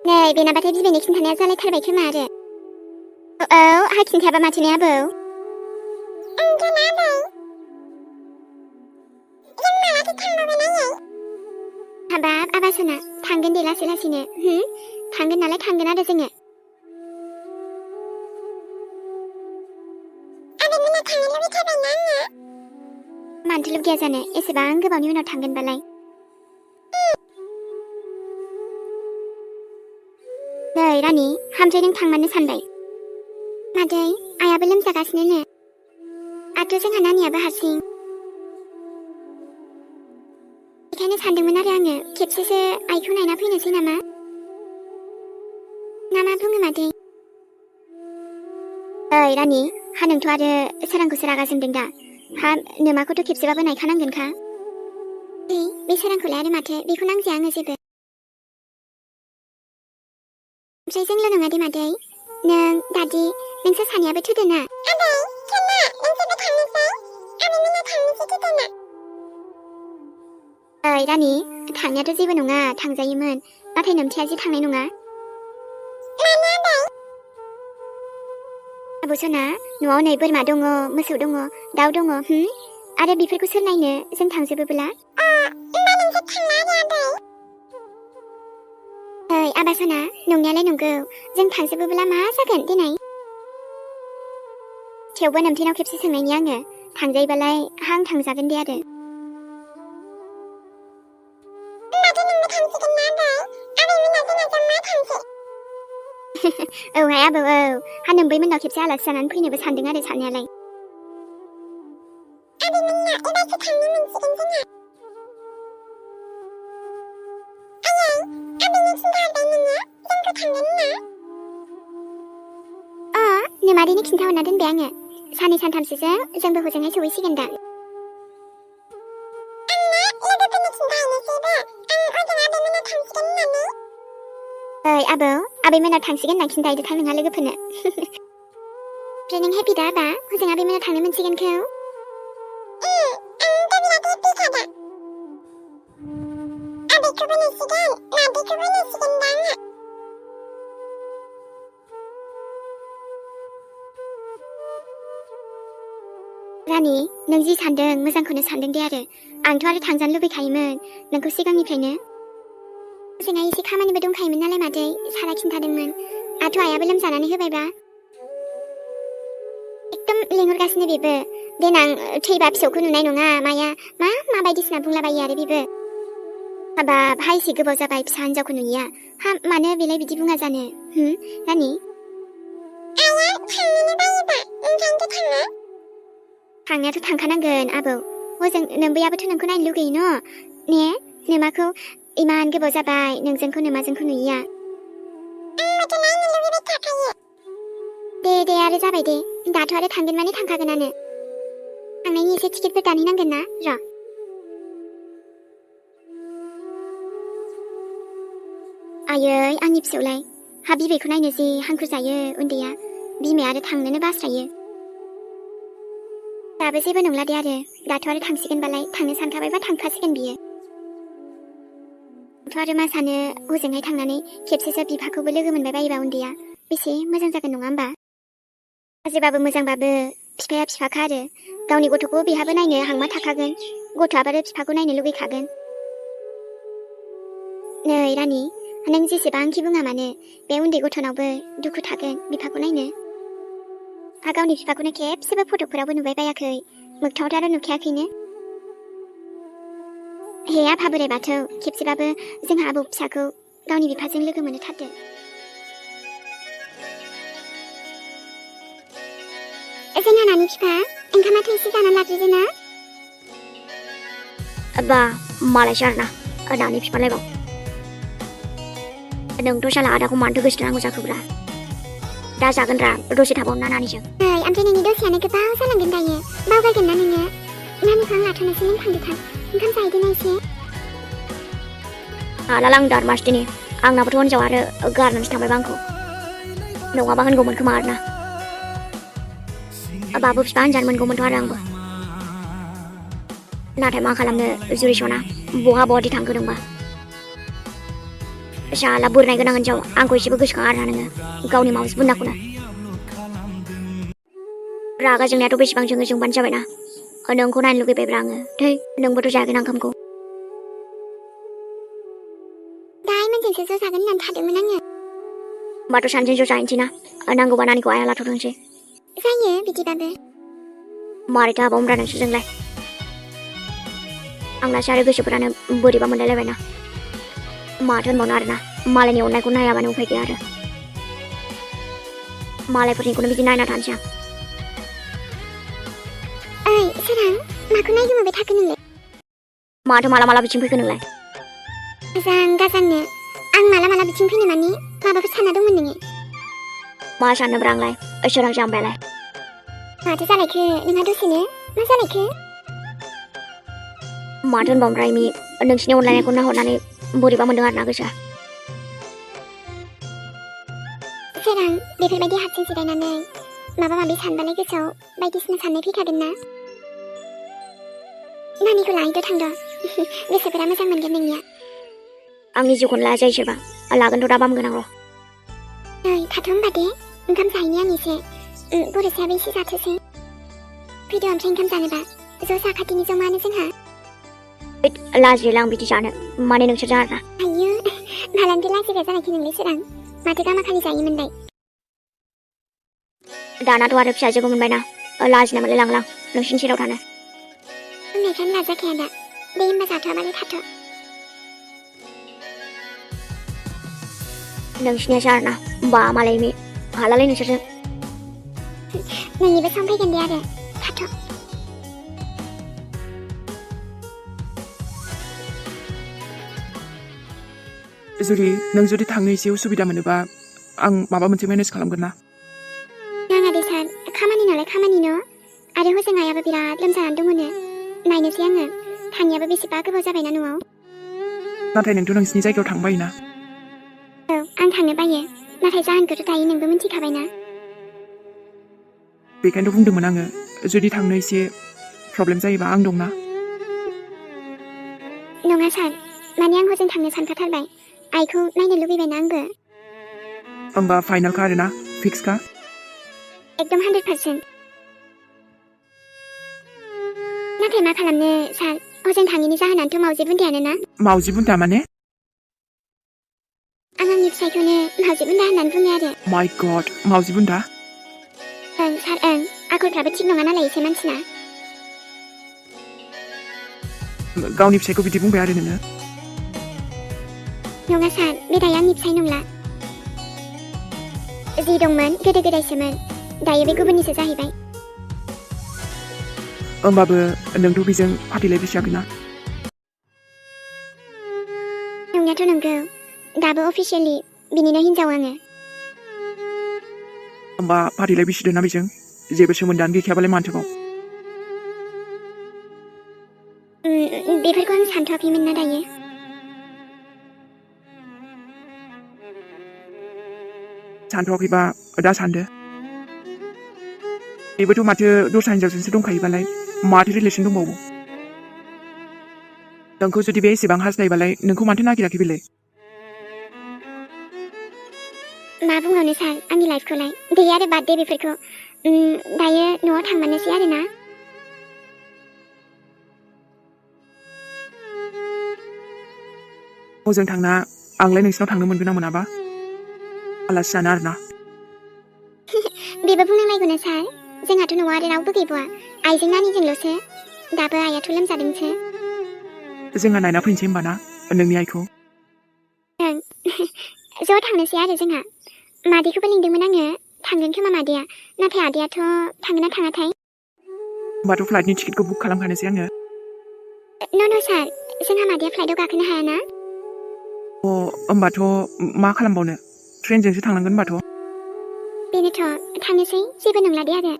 नै बेनाबाथाय बिबैनो खिन्थानाया जालायथारबाय खोमा आरो। औ आहा खिन्थायाबा माथो ने आबौ? ओंखायनो आबै जों मालाथो थांबावगोन आयै? हाबाब आबासना थांगोन दे लासै लासैनो थांगोन नालाय थांगोन आरो जोङो। आबैमोना थांनो लुबैथारबायना आङो। मानोथो लुगैया जानो एसेबां गोबावनि उनाव थांगोनबालाय। नै रानि हामफ्राय नों थांमारनो सानबाय? मादै आइयाबो लोमजागासिनो आरो जोंहा नानियाबो हारसिं। बेखायनो सानदोंमोन आरो आङो खेबसेसो आइखौ नायना फैनोसै नामा? ना मा बुङो मादै? ओइ रानि हा नोंथ' आरो सोरांखौसो रागा जोंदों दा? हा नोमाखौथ' खेबसेबाबो नायखानांगोनखा। बे सोरांखौलाय आरो माथो बेखौ नांजाया आङो जेबो। ओमफ्राय जोंल' नङा दे मादै नों दादि नोंसोर सानैयाबो थुदोना। आबै सोरना नोंसोरबो थांनोसै आबैमोना थांनोसै थुदोना। ओइ रानि थांनायाथ' जेबो नङा थांजायोमोन नाथाय नोमथाया जि थांनाय नङा। मानो आबै? आब' सना न'आव नै बोरमा दङ मोसौ दङ दाउ दङ आरो बेफोरखौ सोर नायनो जों थांजोबोब्ला? होमबा नोंसोर थांला आरो आबै? ओइ आबा सना नंनायालाय नंगौ जों थांजोबोब्ला मा जागोन देनाय? थेवबो नोमथेनाव खेबसे सोंनायनि आङो थांजायोबालाय आं थांजागोन दे आरो। औहाय आबौ औ हा नोमबैमोननाव खेबसे आलासि जानानै फैनोबो सानदों आरो साननायालाय। आबैमोनना एबारसो थांनो मोनसिगोन जोंहा। आयै आबैनो खिन्थाहरबाय नोङो जोंखौ थांगोन होनना? नोमादैनो खिन्थाहरना दोनबाय आङो साननै सानथामसोजों जोंबो हजोंहाय सहैसिगोन दा। ओइ आबौ आबैमोना थांसिगोन होनना खिन्थाहैदोथार नोंहा लोगोफोरनो। ओमफ्राय नों हेपि दा आबा हजों आबैमोना थांनो मोनसिगोनखौ? रानि नों जि सानदों मोजांखौनो सानदों दे आरो आंथ' आरो थांजानो लुबैखायोमोन नोंखौ सिगांनिफ्रायनो। जोंहा एसे खामानिबो दंखायोमोन नालाय मादै सारा खिन्थादोंमोन आथ' आइयाबो लोमजानानै होबायबा। एकदम लिंहरगासिनो बेबो देनां थैबा फिसौखौ नुनाय नङा माया मा बायदिसिना बुंलाबायो आरो बेबो। हाबाब हा एसे गोबाव जाबाय फिसा हिन्जावखौ नुयिया हा मानो बेलाय बिदि बुङा जानो रानि? आइया थांनोनो बायोबा ओंखायनोथ' थाङा। थांनायाथ' थांखानांगोन आबौ हजों नोमबैयाबोथ' नोंखौ नायनो लुगैयो ने नोमाखौ इमान गोबाव जाबाय नोंजोंखौ नोमाजोंखौ नुयिया। आंबोथ' नायनो लुगैबाय थाखायो। दे आरो जाबाय दे दाथ' आरो थांगोन माने थांखागोनानो। थांनायनि एसे टिकेटफोर दानहैनांगोन ना र'। आयै आंनि फिसौलाय हा बिबैखौ नायनो जि हांखुर जायो उन्दैया बिमाया आरो थांनोनो बास्रायो। दाबो जेबो नंला दे आरो दाथ' आरो थांसिगोनबालाय थांनो सानखाबायबा थांखासिगोन बियो। थ' आरो मा सानो हजोंहाय थांनानै खेबसेसो बिफाखौबो लोगो मोनबाय बायोबा उन्दैया बेसे मोजां जागोन नङा होमबा? गाज्रिबाबो मोजांबाबो बिफाया बिफाखा आरो गावनि गथ'खौ बेहाबो नायनो हांमा थाखागोन गथ'आबो आरो बिफाखौ नायनो लुगैखागोन। नै रानि नों जेसेबांखि बुङा मानो बे उन्दै गथ'नावबो दुखु थागोन बिफाखौ नायनो। गावनि बिफाखौनो खेबसेबो फट'फोरावबो नुबाय बायाखै मोगथाङावथ' आरो नुखायाखैनो। हे आफा बोराइ बाथौ खेबसेबाबो जोंहा आबौ फिसाखौ गावनि बिफाजों लोगो मोननो थारदो। जोंहा नानि बिफा ओंखामाथ' एसे जाना लाग्रोदो ना। बा मालायसो आरोना नानि बिफालायबाव नोंथ' साला आदाखौ मानोथो गोसोथोनांगौ जाखोब्रा दा जागोन रा दसे थाबावना नानिजों। ओमफ्राय नोंनि दसेयानो गोबाव जालांगोन दायो बावगारगोन ना नोङो नानिखौ आं लाथ'नोसै नों थांदोथां ओंखाम जाहैदोना एसे। हालालां दारमास दिनै आंनाबोथ' हिनजाव आरो गारनानैसो थांबायबा आंखौ नङाबा होनगौमोन खोमा आरोना बाबु बिफा होनजानो मोनगौमोनथ' आरो आंबो नाथाय मा खालामनो जुरिसना बहा बहादि थांखोदोंबा साला बोरायनाय गोनां हिनजाव आंखौ एसेबो गोसोखाङा आरोना नोङो गावनि मावजि बुन्दाखौनो रागा जोंनायाथ' बेसेबां जोंबानो जाबायना नोंखौ नायनो लुगैबायब्रा आङो थै नोंबोथ' जायाखैना ओंखामखौ दाहाय मोनजोंसो ज' जागोन होननानै थादोंमोन आङो होमबाथ' सानैजों ज' जाहैनोसै ना नांगौबा नानिखौ आया लाथ'थोंसै जायो बिदिबाबो मारैथो हाबावोब्रा नोंसोरजोंलाय आंनासो आरो गोसोफोरानो बोरैबा मोनलायलायबायना माथो होनबावनो आरोना मालायनि अननायखौ नायाबानो उफाय गैया आरो मालायफोरनिखौनो बिदि नायना थानोसै आं ओइ सोरां माखौ नायगोमोबाय थाखो नोंलाय माथो माला बिथिं फैखो नोंलाय गाजांनो आं माला बिथिं फैनो माने माबाफोर सानना दंमोन नोङो मा साननोब्रा आंलाय सोरां जाम्बायालाय माथो जालायखो नोंहा दसेनो मा जालायखो माथो होनबावनो रायमि नोंसिनि अनलायनायखौ नाहरनानै बोरैबा मोनदों आरोना गोसोआ सोरां बेफोरबायदि हारसिं जिरायनानै माबा माबि सानबालाय गोसोआव बायदिसिना साननाय फैखागोन ना नानिखौ लाहैदो थांद' गोसोफोरा मोजां मोनगोन नोंनिया आंनि जिउखौनो लाया जायो सोरबा लागोनथ' दा बामगोन आं र' नै थाथ' होनबा दे ओंखाम जाहैनि आं एसे बर'सायाबो एसे जाथोसै फैदो ओमफ्राय ओंखाम जानोबा ज' जाखाथिनि जमानो जोंहा लाजियोलां बिदि जानो माने नोंसोरजों आरोना आयो मालानिफ्राय लाजिग्रा जानायखो नोंलाय सोरां माथो गामाखालि जायोमोनलाय दानाथ' आरो फिसाजोखौ मोनबायना लाजिनाय मोनलायलांलां नोंसिनि सेराव थानो होननायखायनो लाजाखाया दा दे होनबा जाथ'आबालाय थाथ' नोंसिनियासो आरोना बा मालायनि हालालै नोंसोरजों नोंनिबो सम फैगोन दे आरो थाथ' जुदि थांनो एसे उसुबिदा मोनोबा आं माबा मोनसे मेनेज खालामगोन ना नाङा दे सार खामानि नालाय खामानि न' आरो हजों आयाबो बिराद लोमजानानै दङनो नायनोसै आङो थांनायाबो बेसेबा गोबाव जाबायना न'आव नाथाय नोंथ' नोंसिनि जायगायाव थांबायना औ आं थांनो बायो नाथाय जाहोनखौथ' दायो नोंबो मिथिखाबायना बेखायनोथ' बुंदोंमोन आङो जुदि थांनो एसे प्रब्लेम जायोबा आं दंना नङा सार माने आं हजों थांनो सानखाथारबाय आइखौ नायनो लुबैबायना आंबो होमबा फाइनालखा आरोना फिक्सखा एकदम 100% नाथाय मा खालामनो सार हजों थाङिनि जाहोनानोथ' मावजि बुन्दायानो ना मावजि बुन्दा माने आं आंनि फिसायखौनो मावजि बुन्दा होननानै बुङो आरो माय गड मावजि बुन्दा ओं सार ओं आखलफ्राबो थिग नङा नालाय एसे मानसिना गावनि फिसायखौ बिदि बुंबाय आरो नोङो नङा सार बे दायो आंनि फिसाय नंला जि दंमोन गोदो गोदायसोमोन दायो बे गुबुननिसो जाहैबाय होमबाबो नोंथ' बेजों फाथैलाय बिसियाखैना नंनायाथ' नंगौ दाबो अफिसियेलि बिनिनो हिनजाव आङो होमबा फाथैलाय बिसिदों ना बेजों जेबो सोमोन्दोआनो गैखायाबालाय मानोथोबाव बेफोरखौ आं सानथ'वाखैमोन ना दायो सानथ'वाखैबा दा सानदो बेबोथ' माथो दस्रा हिनजावजोंसो दंखायोबालाय माथो रिलेसन दंबावो नोंखौ जुदि बे एसेबां हास्थायबालाय नोंखौ माथो नागिराखै बेलाय मा बुंबावनो सार आंनि लाइफखौलाय दे आरो बाद दे बेफोरखौ दायो न'आव थांमारनोसै आरो ना हजों थांना आंलाय नोंसिनाव थांनो मोनगोन ना मोनाबा आलासि जानो आरोना बेबो बुंनांलायगौनो सार जोंहाथ' न'आव आरो रावबो गैबावा आइजों नानिजोंल'सो दाबो आइयाथ' लोमजादोंसो जोंहा नायना फैनोसै होमबा ना नोंनि आइखौ ओं ज' थांनोसै आरो जोंहा मादैखौबो लिंदोंमोन आङो थांगोन खोमा मादैया नाथाय आदैयाथ' थांगोन ना थाङाथाय होमबाथ' फ्लाइटनि टिकेटखौ बुक खालामखानोसै आङो न' सार जोंहा मादैया फ्लाइटआव गाखोनो हायाना होमबाथ' मा खालामबावनो ट्रेनजोंसो थांनांगोन होमबाथ' बेनोथ' थांनोसै जेबो नंला दे आरो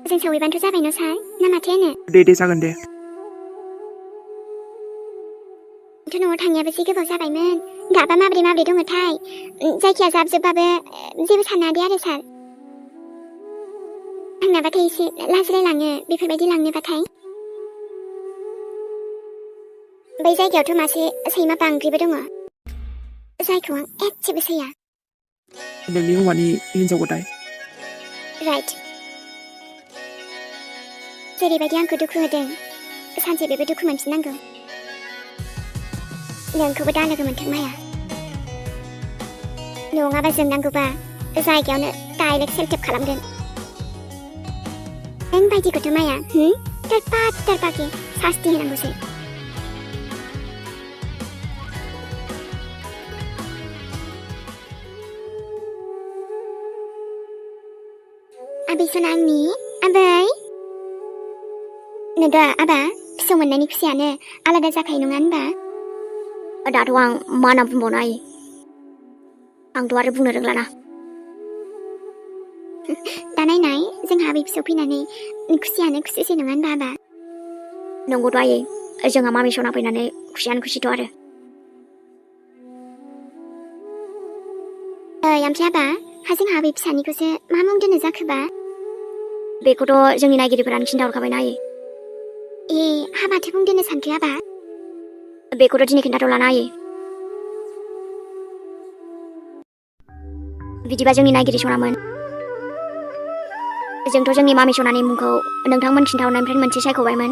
जों सहैबानोथ' जाबाय न' सार ना माथो होनो दे जागोन दे न'आव थांनायाबो जि गोबाव जाबायमोन दाबा माब्रै दङथाय जायखिया जाबजोबबाबो जेबो सानना दे आरो सार आंनाबाथाय एसे लाजिलायलाङो बेफोरबायदि लांनोबाथाय बै जायगायावथ' मासे सैमा बांग्रिबो दङ जायखौ आं एसेबो सैया नोंनि हौवानि हिनजाव गथाय राइट जेरैबायदि आंखौ दुखु होदों सानसे बेबो दुखु मोनफिननांगौ नोंखौबो दा लोगो मोनथों माया नङाबा जोंनांगौबा जायगायावनो डाइरेक्ट सेल्टेप खालामगोन नों बायदिखौथ' माया तरपाके सास्ति होनांगौसो आबै सना आंनि आबै नोदा आबा फिसौ मोननायनि खुसियानो आलादा जाखायो नङा होनबा दाथ' आं मा होनना बुंबावनो आयै आंथ' आरो बुंनो रोंलाना दा नायनाय जोंहा आबै फिसौ फैनानै खुसियानो खुसिसै नङा होनबा आबा नंगौथ' आयै जोंहा मामि सना फैनानै खुसियानो खुसिथ' आरो ओमफ्राय आबा जोंहा आबै फिसानिखौसो मा मुं दोननो जाखोबा बेखौथ' जोंनि नायगिरिफोरानो खिन्थाहरखाबायना आयै माथो मुं दोननो सानखो आबा बेखौथ' दिनै खिन्थाथ'लाना आयै बिदिबा जोंनि नायगिरि सनामोन जोंथ' जोंनि मामि सनानि मुंखौ नोंथांमोन खिन्थाहरनायनिफ्राय मोनसे सायख'बायमोन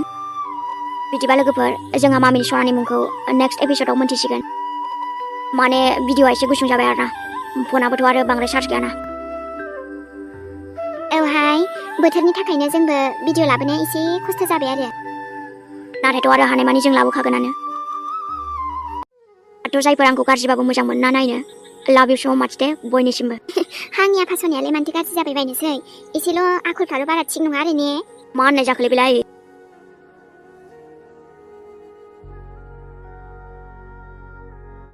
बिदिबा लोगोफोर जोंहा मामिनि सनानि मुंखौ नेक्स्ट एपिसोडआव मोनथिसिगोन माने भिडिअआ एसे गुसुं जाबाय आरोना फनाबोथ' आरो बांद्राय चार्ज गैयाना औहाय बोथोरनि थाखायनो जोंबो भिडिअ लाबोनाया एसे खस्थ' जाबाय आरो नाथायथ' आरो हानायमानि जों लाबोखागोनानो थ' जायफोर आंखौ गाज्रिबाबो मोजां मोनना नायनो लाभ इउ सो माच दे बयनिसिमबो आंनि आफा सनायालाय मानोथो गाज्रि जाबाय बायनोसै एसेल' आखलफ्राल' बारा थिग नङा आरो ने मा होननाय जाखोलै बेलाय